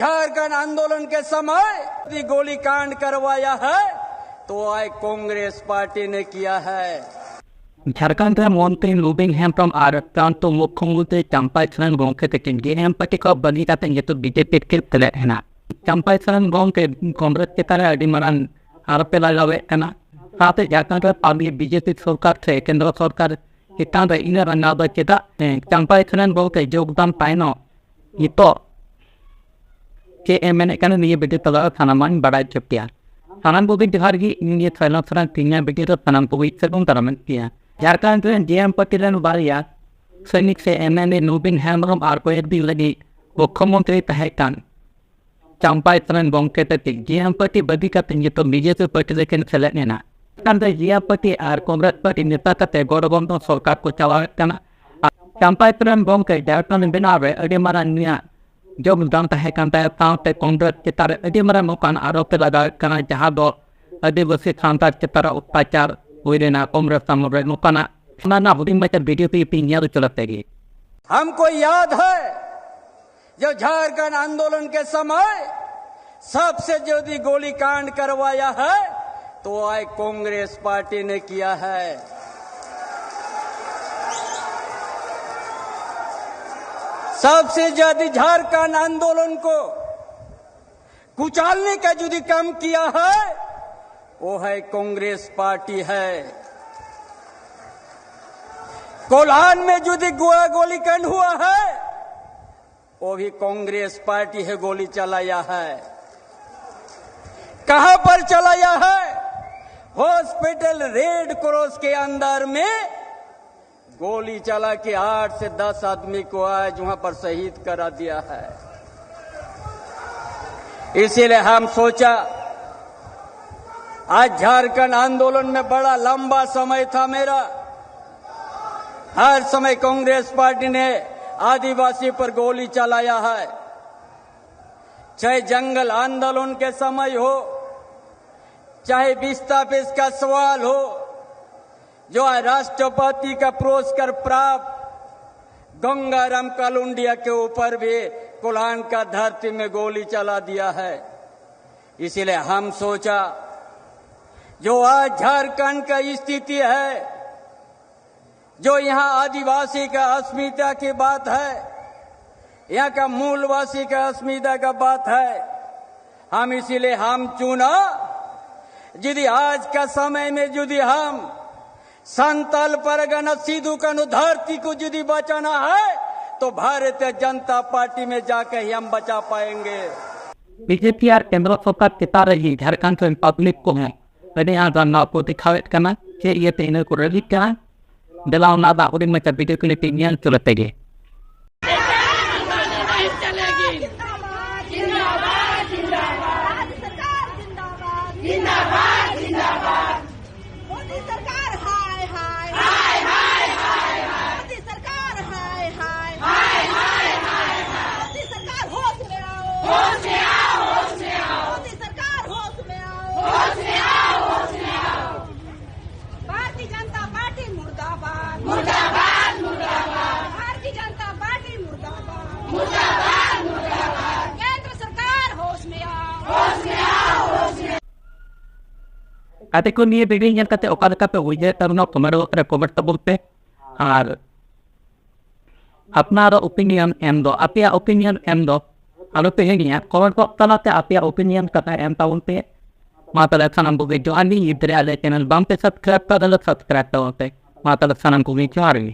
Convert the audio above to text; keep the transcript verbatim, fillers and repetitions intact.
झारखंड आंदोलन के समय यदि गोलीकांड करवाया है तो आए कांग्रेस पार्टी ने किया है। झारखंड ᱨᱮ ᱢᱚᱱᱛᱨᱤ ᱱᱚᱵᱤᱱ ᱦᱮᱢᱵᱨᱚᱢ ᱟᱨ ᱯᱨᱟᱱᱛᱚ ᱢᱩᱠᱷᱭᱚᱢᱚᱱᱛᱨᱤ ᱪᱟᱢᱯᱟᱭ ᱥᱚᱨᱮᱱ ᱜᱚᱢᱠᱮ ᱛᱟᱹᱠᱤᱱ ᱡᱮ ᱮᱢ ᱯᱟᱨᱴᱤ ᱠᱚ ᱵᱟᱹᱜᱤ ᱠᱟᱛᱮ ᱱᱤᱛᱚᱜ ᱵᱤᱡᱮᱯᱤ ᱨᱮᱠᱤᱱ ᱥᱮᱞᱮᱫ ᱮᱱᱟ᱾ ᱪᱟᱢᱯᱟᱭ ᱥᱚᱨᱮᱱ ᱜᱚᱢᱠᱮ ᱠᱚᱝᱜᱨᱮᱥ ᱪᱮᱛᱟᱱ ᱨᱮ ᱟᱹᱰᱤ ᱢᱟᱨᱟᱝ ᱟᱨᱚᱯ ᱮ ᱞᱟᱜᱟᱣᱮᱫ ᱠᱟᱱᱟ᱾ ᱥᱟᱶᱛᱮ ᱡᱷᱟᱲᱠᱷᱚᱸᱰ ᱨᱮ ᱯᱟᱵᱽᱞᱤᱠ ᱵᱤᱡᱮᱯᱤ ᱥᱚᱨᱠᱟᱨ ᱥᱮ ᱠᱮᱱᱫᱨᱚ ᱥᱚᱨᱠᱟᱨ ᱪᱮᱛᱟᱱ ᱨᱮ ᱤᱱᱟᱹ ᱨᱟᱸᱜᱟᱣ ᱫᱚ ᱪᱮᱫᱟᱜ? ᱦᱮᱸ, ᱪᱟᱢᱯᱟᱭ ᱥᱚᱨᱮᱱ ᱜᱚᱢᱠᱮ ᱡᱳᱜᱽᱫᱟᱱ ᱛᱟᱭᱱᱚᱢ ᱱᱤᱛᱚᱜ ᱪᱮᱫ ᱮ ᱢᱮᱱᱮᱫ ᱠᱟᱱᱟ, ᱱᱤᱭᱟᱹ ᱵᱤᱰᱤᱭᱳ ᱛᱟᱞᱟ ᱨᱮ ᱥᱟᱱᱟᱢᱟᱜ ᱤᱧ ᱵᱟᱲᱟᱭ ᱦᱚᱪᱚ ᱯᱮᱭᱟ᱾ ᱥᱟᱱᱟᱢ ᱠᱚᱜᱮ ᱡᱚᱦᱟᱨ ᱜᱮ, ᱤᱧ ᱜᱮ ᱥᱟᱭᱞᱚᱱ ᱥᱚᱨᱮᱱ᱾ ᱛᱮᱦᱮᱧᱟᱜ ᱵᱤᱰᱤᱭᱳ ᱨᱮ ᱥᱟᱱᱟᱢ ᱠᱚᱜᱮ ᱥᱟᱹᱜᱩᱱ ᱫᱟᱨᱟᱢᱮᱫ ᱯᱮᱭᱟ᱾ ᱡᱷᱟᱲᱠᱷᱚᱸᱰ ᱨᱮᱱ ᱡᱮ ᱮᱢ ᱯᱟᱨᱴᱤ ᱨᱮᱱ ᱵᱟᱨᱭᱟ ᱥᱚᱭᱱᱤᱠ ᱥᱮ ᱮᱢ ᱮᱱ ᱮ ᱱᱚᱵᱤᱱ ᱦᱮᱢᱵᱨᱚᱢ ᱟᱨ ᱠᱚᱭᱮᱠ ᱫᱤᱱ ᱞᱟᱹᱜᱤᱫ ᱢᱩᱠᱷᱭᱚᱢᱚᱱᱛᱨᱤ ᱛᱟᱦᱮᱸ ᱠᱟᱱ ᱪᱟᱢᱯᱟᱭ ᱥᱚᱨᱮᱱ ᱜᱚᱢᱠᱮ ᱛᱟᱹᱠᱤᱱ ᱡᱮ ᱮᱢ ᱯᱟᱨᱴᱤ ᱵᱟᱹᱜᱤ ᱠᱟᱛᱮ ᱱᱤᱛᱚᱜ ᱵᱤᱡᱮᱯᱤ ᱯᱟᱨᱴᱤ ᱨᱮᱠᱤᱱ ᱥᱮᱞᱮᱫ ᱮᱱᱟ᱾ ᱮᱱᱠᱷᱟᱱ ᱫᱚ ᱡᱮ ᱮᱢ ᱯᱟᱨᱴᱤ ᱟᱨ ᱠᱚᱝᱜᱨᱮᱥ ᱯᱟᱨᱴᱤ ᱢᱮᱥᱟ ᱠᱟᱛᱮ ᱜᱚᱴᱷᱵᱚᱱᱫᱷᱚᱱ ᱥᱚᱨᱠᱟᱨ ᱠᱚ ᱪᱟᱞᱟᱣᱮᱫ ᱠᱟᱱᱟ᱾ ᱟᱨ ᱪᱟᱢᱯᱟᱭ ᱥᱚᱨᱮᱱ ᱜᱚᱢᱠᱮ ᱡᱷᱟᱲᱠᱷᱚᱸᱰ ᱵᱮᱱᱟᱣ ᱨᱮ ᱟᱹᱰᱤ ᱢᱟᱨᱟᱝ ᱱᱩᱭᱟᱜ ᱡᱳᱜᱽᱫᱟᱱ ᱛᱟᱦᱮᱸ ᱠᱟᱱ ᱛᱟᱭᱟ, ᱥᱟᱶᱛᱮ ᱠᱚᱝᱜᱨᱮᱥ ᱪᱮᱛᱟᱱ ᱨᱮ ᱟᱹᱰᱤ ᱢᱟᱨᱟᱝ ᱱᱚᱝᱠᱟᱱ ᱟᱨᱚᱯ ᱮ ᱞᱟᱜᱟᱣᱮᱫ ᱠᱟᱱᱟ, ᱡᱟᱦᱟᱸ ᱫᱚ ᱟᱹᱫᱤᱵᱟᱹᱥᱤ ᱥᱟᱱᱛᱟᱲ ᱪᱮᱛᱟᱱ ᱨᱮ ᱚᱛᱛᱟᱪᱟᱨ ᱦᱩᱭ ᱞᱮᱱᱟ ᱠᱚᱝᱜᱨᱮᱥ ᱟᱢᱚᱞ ᱨᱮ᱾ ᱱᱚᱝᱠᱟᱱᱟᱜ ᱚᱱᱟ ᱨᱮᱱᱟᱜ ᱦᱩᱰᱤᱧ ᱢᱟᱪᱷᱟ ᱵᱤᱰᱤᱭᱳ ᱯᱮ ᱯᱮ ᱧᱮᱞ ᱦᱚᱪᱚ ᱞᱮᱯᱮ ᱜᱮ᱾ हमको याद है, जब झारखंड आंदोलन के समय सबसे ज्यादा गोलीकांड करवाया है तो आए कांग्रेस पार्टी ने किया है। सबसे ज्यादा झारखंड आंदोलन को कुचलने का यदि काम किया है, वो है कांग्रेस पार्टी है। कोल्हान में यदि गोलीकांड हुआ है, वो भी कांग्रेस पार्टी है, गोली चलाया है। कहां पर चलाया है? हॉस्पिटल रेड क्रॉस के अंदर में गोली चला के आठ से दस आदमी को आज वहां पर शहीद करा दिया है। इसीलिए हम सोचा, आज झारखंड आंदोलन में बड़ा लंबा समय था मेरा। हर समय कांग्रेस पार्टी ने आदिवासी पर गोली चलाया है, चाहे जंगल आंदोलन के समय हो, चाहे विस्थापित का सवाल हो, जो आज राष्ट्रपति का पुरस्कार प्राप्त गंगाराम कलुंडिया के ऊपर भी कोलान का धरती में गोली चला दिया है। इसीलिए हम सोचा, जो आज झारखंड का स्थिति है, जो यहाँ आदिवासी का अस्मिता की बात है, यहाँ का मूलवासी का अस्मिता का बात है, हम इसीलिए हम चुना। यदि आज का समय में यदि हम संताल परगना सिद्धू कान्हू धरती को यदि बचाना है, तो भारतीय जनता पार्टी में जाकर ही हम बचा पाएंगे। ᱵᱤᱡᱮᱯᱤ ᱟᱨ ᱠᱮᱱᱫᱨᱚ ᱥᱚᱨᱠᱟᱨ ᱪᱮᱛᱟᱱ ᱨᱮ ᱡᱷᱟᱲᱠᱷᱚᱸᱰ ᱨᱮᱱ ᱯᱟᱵᱽᱞᱤᱠ ᱠᱚᱦᱚᱸ ᱟᱹᱰᱤ ᱟᱸᱴ ᱫᱷᱟᱨᱱᱟ ᱠᱚ ᱫᱮᱠᱷᱟᱣᱮᱫ ᱠᱟᱱᱟ᱾ ᱪᱮᱫ ᱤᱭᱟᱹᱛᱮ ᱤᱱᱟᱹ ᱠᱚ ᱨᱟᱹᱜᱤᱜ ᱠᱟᱱᱟ? ᱫᱮᱞᱟ ᱚᱱᱟ ᱫᱟᱜ ᱦᱩᱰᱤᱧ ᱢᱟᱪᱷᱟ ᱵᱷᱤᱰᱤᱭᱳ ᱠᱞᱤᱯ ᱤᱧ ᱧᱮᱞ ᱦᱚᱪᱚ ᱞᱮᱯᱮ ᱜᱮ᱾ जिंदाबाद जिंदाबाद जिंदाबाद जिंदाबाद। मोदी सरकार हाय हाय हाय हाय हाय हाय। मोदी सरकार हाय हाय हाय हाय हाय हाय। मोदी सरकार होश में आओ होश में आओ होश में आओ। मोदी सरकार होश में आओ होश में आओ होश में आओ। भारतीय जनता पार्टी मुर्दाबाद मुर्दाबाद मुर्दाबाद। भारतीय जनता पार्टी मुर्दाबाद मुर्दाबाद मुर्दाबाद। केंद्र सरकार होश में आओ होश में आओ होश में आओ। ᱜᱟᱛᱮ ᱠᱚ, ᱱᱤᱭᱟᱹ ᱵᱷᱤᱰᱤᱭᱳ ᱧᱮᱞ ᱠᱟᱛᱮ ᱚᱠᱟ ᱞᱮᱠᱟ ᱯᱮ ᱩᱭᱦᱟᱹᱨ ᱛᱟᱵᱚᱱᱟ, ᱠᱚᱢᱮᱱᱴ ᱵᱚᱠᱥ ᱨᱮ ᱠᱚᱢᱮᱱᱴ ᱛᱟᱵᱚᱱ ᱯᱮ᱾ ᱟᱨ ᱟᱯᱱᱟᱨᱟᱜ ᱚᱯᱤᱱᱤᱭᱚᱱ ᱮᱢ ᱫᱚ, ᱟᱯᱮᱭᱟᱜ ᱚᱯᱤᱱᱤᱭᱚᱱ ᱮᱢ ᱫᱚ ᱟᱞᱚ ᱯᱮ ᱦᱤᱲᱤᱧᱟ᱾ ᱠᱚᱢᱮᱱᱴ ᱵᱚᱠᱥ ᱛᱟᱞᱟᱛᱮ ᱟᱯᱮᱭᱟᱜ ᱚᱯᱤᱱᱤᱭᱚᱱ ᱠᱟᱛᱷᱟ ᱮᱢ ᱛᱟᱵᱚᱱ ᱯᱮ᱾ ᱢᱟ ᱛᱟᱦᱞᱮ ᱥᱟᱱᱟᱢ ᱠᱚᱜᱮ ᱡᱚᱦᱟᱨ ᱜᱮ᱾ ᱡᱩᱫᱤ ᱟᱞᱮ ᱪᱮᱱᱮᱞ ᱵᱟᱝ ᱯᱮ ᱥᱟᱵᱥᱠᱨᱟᱭᱤᱵ ᱠᱟᱜ ᱛᱟᱦᱞᱮ ᱥᱟᱵᱥᱠᱨᱟᱭᱤᱵ ᱛᱟᱵᱚᱱ ᱯᱮ᱾ ᱢᱟ ᱛᱟᱦᱞᱮ ᱥᱟᱱᱟᱢ ᱠᱚᱜᱮ ᱡᱚᱦᱟᱨ ᱜᱮ᱾